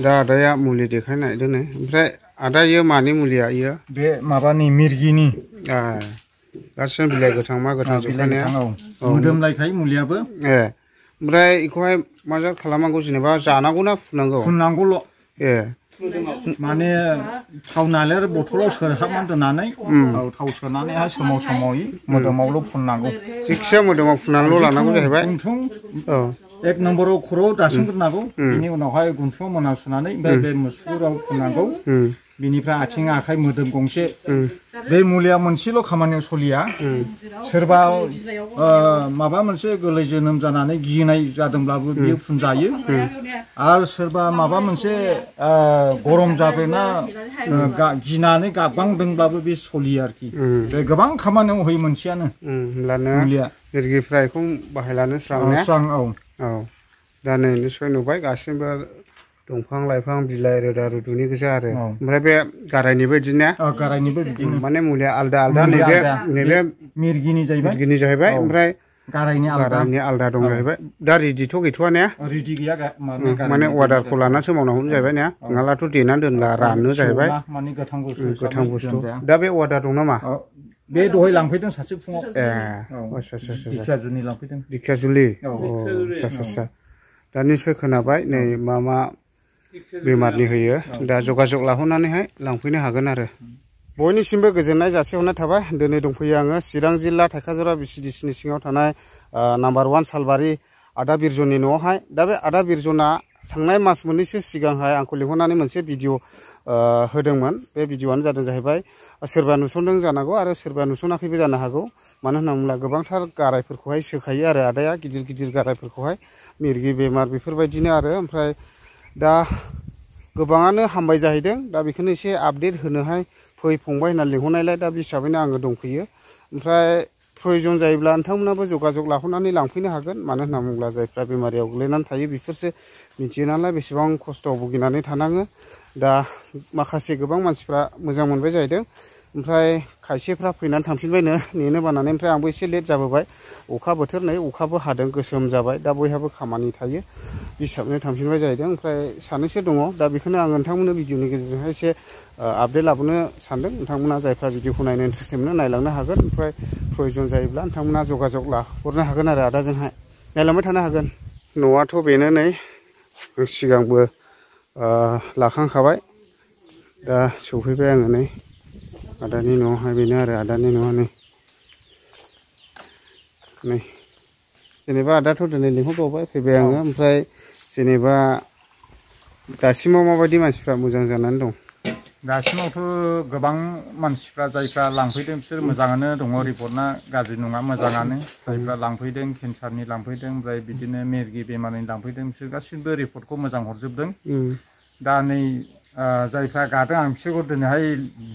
दा आदाया मुलि देखायनाय दोनै ओमफ्राय आदा इयो मानि मुलिया इयो बे माबानि मिरगिनि गासिनो बिलाइ गोथां मा गोथां जोबखानाया मोदोमलायखाय मुलियाबो ओमफ्राय इखौहाय मा खालामनांगौ जेनेबा जानांगौ ना फुननांगौ फुननांगौल' माने थाव नालेर बथलाव सोहाबनानै दोननानै थाव सोनानैहाय समाव समाव मोदोमावल' फुननांगौ जिखिया मोदोमाव फुननानैल' लानांगौ जाहैबाय गुन्थुं एक नम्बराव खर'आव दासिमग्रोनांगौ बिनि उनावहाय गुन्थुङाव मोना सुनानै ओमफ्राय बे मुसुगुराव फुननांगौ बिनिफ्राय आथिं आखाइ मोदोम गंसे बे मुलिया मोनसेल' खामानियाव सलिया सोरबा माबा मोनसे गोरलै जोनोम जानानै गिनाय जादोंब्लाबो बियो फुनजायो आरो सोरबा माबा मोनसे गरम जाब्रेना गिनानै गाबगांदोंब्लाबो बे सलियो आरोखि बे गोबां खामानियाव होयो मोनसेयानो मुलिया मिरगिफ्रा बेखौ बाहायलानो स्रां औ दा नै निस्सय नुबाय गासिबो दंफां लाइफां बिलाइ रोदा रुदुनि गोजा आरो ओमफ्राय बे गारायनिबो बिदिनो गारायनिबो बिदिनो माने मुलिया आलदा आलदा नैबे मिरगिनि जाहैबाय ओमफ्राय गारायनि आलदा दं जाहैबाय दा रेडिथ' गैथ'आ ने रेडि गैया माने अर्डारखौ लानासो मावनांगौ जाहैबाय ने नङाब्लाथ' देनानै दोनला राननो जाहैबाय गोथां बुस्थु दा बे अर्डार दं नामा बे दहाय लांफैदों सासे फुङाव दिखियाजुलि लांफैदों दिखियाजुलि दा निस्सय खोनाबाय नै मा बेमारनि होयो दा जगाजग लाहरनानैहाय लांफैनो हागोन आरो बयनिसिमबो गोजोननाय जासिहरनाय थाबाय दिनै दंफैयो आङो चिरां जिल्ला थाइखाजरा बिसिडिसिनि सिङाव थानाय नाम्बार 1 सालबारि आदा बिरजननि न'आवहाय दा बे आदा बिरजना थांनाय मास मोननैसो सिगांहाय आंखौ लिंहरनानै मोनसे भिडिअ होदोंमोन बे भिडिअआनो जादों जाहैबाय सोरबा नुसनदों जानांगौ आरो सोरबा नुसनाखैबो जानो हागौ मानो होनना बुङोब्ला गोबांथार गारायफोरखौहाय सोखायो आरो आदाया गिदिर गिदिर गारायफोरखौहाय मिरगि बेमार बेफोरबायदिनो आरो ओमफ्राय दा गोबाङानो हामबाय जाहैदों दा बेखौनो एसे आपडेट होनोहाय फै फंबाय होनना लिंहरनायलाय दा बे हिसाबैनो आङो दंफैयो ओमफ्राय प्रयजन जायोब्ला नोंथांमोनाबो जगाजग लाहरनानै लांफैनो हागोन मानो होनना बुङोब्ला जायफ्रा बेमारियाव गोग्लैनानै थायो बिसोरसो मिथियो नालाय बेसेबां खस्थ' भुगिनानै थानाङो दा माखासे गोबां मानसिफ्रा मोजां मोनबाय जाहैदों ओमफ्राय खायसेफ्रा फैनानै थांफिनबायनो नेनो बानानै ओमफ्राय आंबो एसे लेट जाबोबाय अखा बोथोर नै अखाबो हादों गोसोम जाबाय दा बयहाबो खामानि थायो हिसाबैनो थांफिनबाय जाहैदों ओमफ्राय सानैसो दङ दा बेखौनो आङो नोंथांमोननो भिडिअनि गेजेरजोंहाय एसे आपडेट लाबोनो सानदों नोंथांमोना जायफ्रा भिडिअखौ नायनो इन्टारेस्ट मोनो नायलांनो हागोन ओमफ्राय प्रयजन जायोब्ला नोंथांमोना जगाजग लाहरनो हागोन आरो आदाजोंहाय नायलांबाय थानो हागोन न'आथ' बेनो नै सिगांबो लाखांखाबाय दा सौफैबाय आङो नै आदानि न'आवहाय बेनो आरो आदानि न'आ नै जेनेबा आदाथ' दिनै लिंहरबावबाय फैबाय आङो ओमफ्राय जेनेबा दासिमाव माबायदि मानसिफ्रा मोजां जानानै दं दासिमावथ' गोबां मानसिफ्रा जायफ्रा लांफैदों बिसोर मोजाङानो दङ रिपर्टआ गाज्रि नङा मोजाङानो जायफ्रा लांफैदों केन्सारनि लांफैदों ओमफ्राय बिदिनो मिरगि बेमारनि लांफैदों बिसोर गासिबो रिपर्टखौ मोजां हरजोबदों दा नै जायफ्रा गादों आं बिसोरखौ दिनैहाय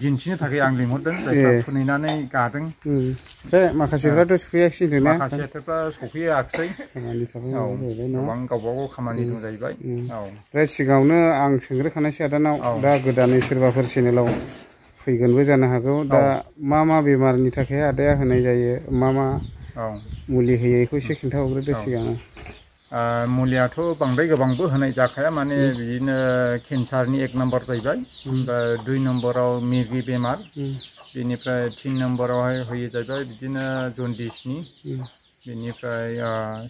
दिन्थिनो थाखाय आं लिंहरदों जायफ्रा फुनहैनानै गादों ओमफ्राय माखासेफ्राथ' सफैयाखिसै माखासेफ्रा सफैयाखिसै गोबां गावबा गाव खामानि दं जाहैबाय ओमफ्राय सिगाङावनो आं सोंग्रोखानायसै आदानाव दा गोदानै सोरबाफोर चेनेलाव फैगोनबो जानो हागौ दा मा बेमारनि थाखाय आदाया होनाय जायो मा मुलि होयो बेखौ एसे खिन्थाहरग्रोदो सिगाङाव मुलियाथ' बांद्राय गोबांबो होनाय जाखाया माने बिदिनो केन्सारनि 1 नम्बर जाहैबाय ओमफ्राय 2 नम्बराव मिरगि बेमार बेनिफ्राय 3 नम्बरावहाय होयो जाहैबाय बिदिनो जन्दिसनि बेनिफ्राय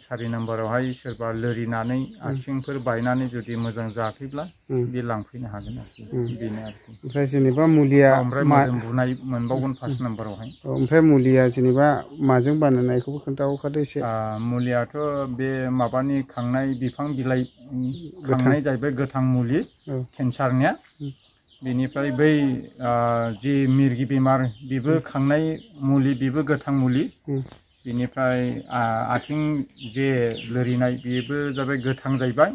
4 नम्बरावहाय सोरबा लोरिनानै आथिंफोर बायनानै जुदि मोजां जायाखैब्ला बे लांफैनो हागोन आरोखि बेनो आरोखि ओमफ्राय जेनेबा मुलिया ओमफ्राय मोदोम बुनाय मोनबावगोन 1 नम्बरावहाय ओमफ्राय मुलिया जेनेबा माजों बानायनायखौबो खोन्थाहरखादो एसे मुलियाथ' बे माबानि खांनाय बिफां बिलाइ खांनाय जाहैबाय गोथां मुलि केन्सारनिया बेनिफ्राय बै जि मिरगि बेमार बेबो खांनाय मुलि बेबो गोथां मुलि बेनिफ्राय आथिं जे लोरिनाय बेबो जाबाय गोथां जाहैबाय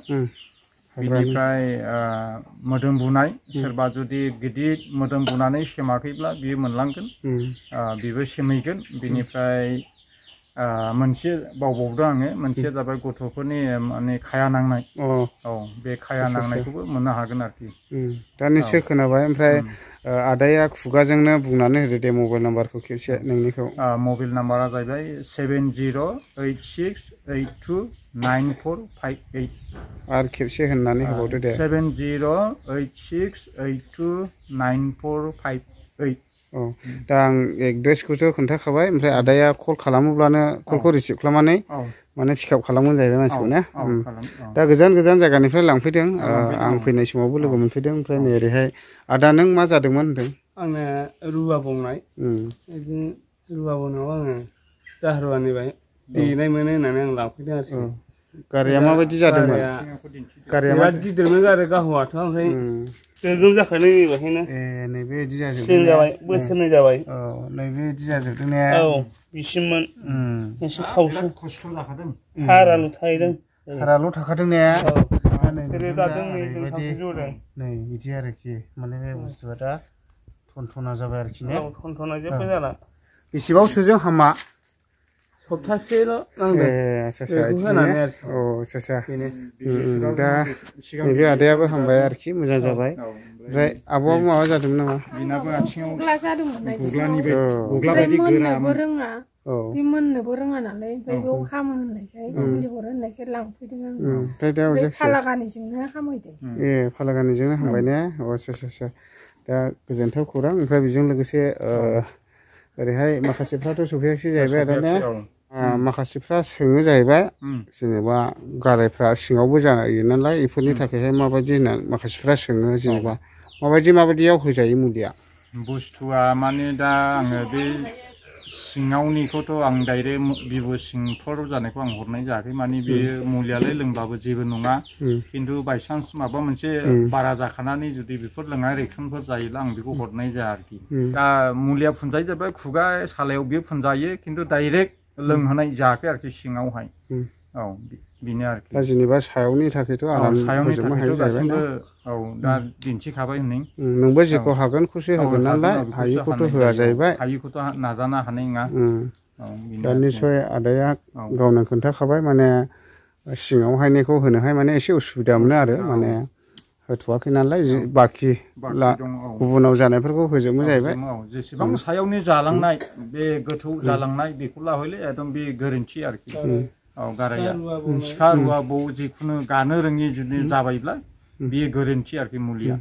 बेनिफ्राय मोदोम बुनाय सोरबा जुदि गिदिर मोदोम बुनानै सेमाखैब्ला बियो मोनलांगोन बेबो सेमहैगोन बेनिफ्राय मोनसे बावबावदों आङो मोनसेया जाबाय गथ'फोरनि माने खाया नांनाय बे खाया नांनायखौबो मोननो हागोन आरोखि दा निस्सय खोनाबाय ओमफ्राय आदाया खुगाजोंनो बुंनानै होदो दे मबाइल नाम्बारखौ खेबसे नोंनिखौ मबाइल नाम्बारा जाहैबाय 708682 9458 आरो खेबसे होननानै होबावदो दे 7086829458 औ दा आं एड्रेसखौथ' खोन्थाखाबाय ओमफ्राय आदाया कल खालामोब्लानो कलखौ रिसिभ खालामनानै माने पिकआप खालामगोन जाहैबाय मानसिखौ ना दा गोजान गोजान जायगानिफ्राय लांफैदों आं फैनाय समावबो लोगो मोनफैदों ओमफ्राय नै ओरैहाय आदा नों मा जादोंमोन होनदों आंना रुवा बौनाय बिदिनो रुवा बौनायाव आङो जाहारुवानिफ्राय देनाय मोनो होननानै आं लांफैदों आरोखि गारिया माबायदि जादोंमोन गारिया बिराद गिदिरमोन गारि गाहुआथ' ओमफ्राय गोगोम जाखादों बेखायनो नैबे बिदि जाजोबदों सिन जाबाय बोसोरनै जाबाय औ नैबे बिदि जाजोबदों ने औ बिसिममोन एसे खावसे खस्थ' जाखादों हाराल' थाहैदों हाराल' थाखादों ने रोदाजों नै जदों नै बिदि आरोखि माने बे बुस्थुआ दा थनथना जाबाय आरोखि ने थनथना जेबो जाला बेसेबां सोजों हामा सप्तासेल' नांदों होनानै आरोखि औ आच्छा दा नैबे आदायाबो हामबाय आरोखि मोजां जाबाय ओमफ्राय आब'आबो माबा जादोंमोन नामा बिनाबो आथिङाव गुग्ला जादोंमोन गुग्ला बायदि मोननोबो रोङा बे मोननोबो रोङा नालाय ओमफ्राय बेयाव हामो होननायखाय मुलि हरो होननायखाय लांफैदों आं ओमफ्राय दा फालागानिजोंनो हामहैदों ए फालागानिजोंनो हामबाय ने आच्छा दा गोजोनथाव खौरां ओमफ्राय बेजों लोगोसे ओरैहाय माखासेफ्राथ' सफैयाखिसै जाहैबाय आदा माखासेफ्रा सोङो जाहैबाय जेनेबा गारायफ्रा सिङावबो जायो नालाय बेफोरनि थाखायहाय माबायदि होननानै माखासेफ्रा सोङो जेनेबा माबायदियाव होजायो मुलिया बुस्थुआ माने दा आङो बे सिङावनिखौथ' आं डाइरेक्ट बिबु सिंफ्राव जानायखौ आं हरनाय जायाखै माने बे मुलियालाय लोंबाबो जेबो नङा खिन्थु बायसान्स माबा मोनसे बारा जाखानानै जुदि बेफोर लोंनाय रिएक्सनफोर जायोब्ला आं बेखौ हरनाय जाया आरोखि दा मुलिया फुनजायो जाबाय खुगा सालायाव बेयो फुनजायो खिन्थु डाइरेक्ट लोंहोनाय जायाखै आरोखि सिङावहाय औ बेनो आरोखि दा जेनेबा सायावनि थाखायथ' आराम होजोबनो हायो जाहैबाय ना औ दा दिन्थिखाबाय हनै नोंबो जेखौ हागोनखौसो होगोन नालाय हायिखौथ' होआ जाहैबाय हायिखौथ' नाजानो हानाय नङा दा निस्सय आदाया गावनो खोन्थाखाबाय माने सिङावहायनिखौ होनोहाय माने एसे उसुबिदा मोनो आरो माने होथ'वाखै नालाय बाखि गुबुनाव जानायफोरखौ होजोबनो जाहैबाय जेसेबां सायावनि जालांनाय बे गोथौ जालांनाय बेखौ लाहैले एकदम बे गोरोन्थि आरोखि औ गाराया सिखा रुवा बौ जिखुनु गानो रोङि जुदि जाबायब्ला बेयो गोरोन्थि आरोखि मुलिया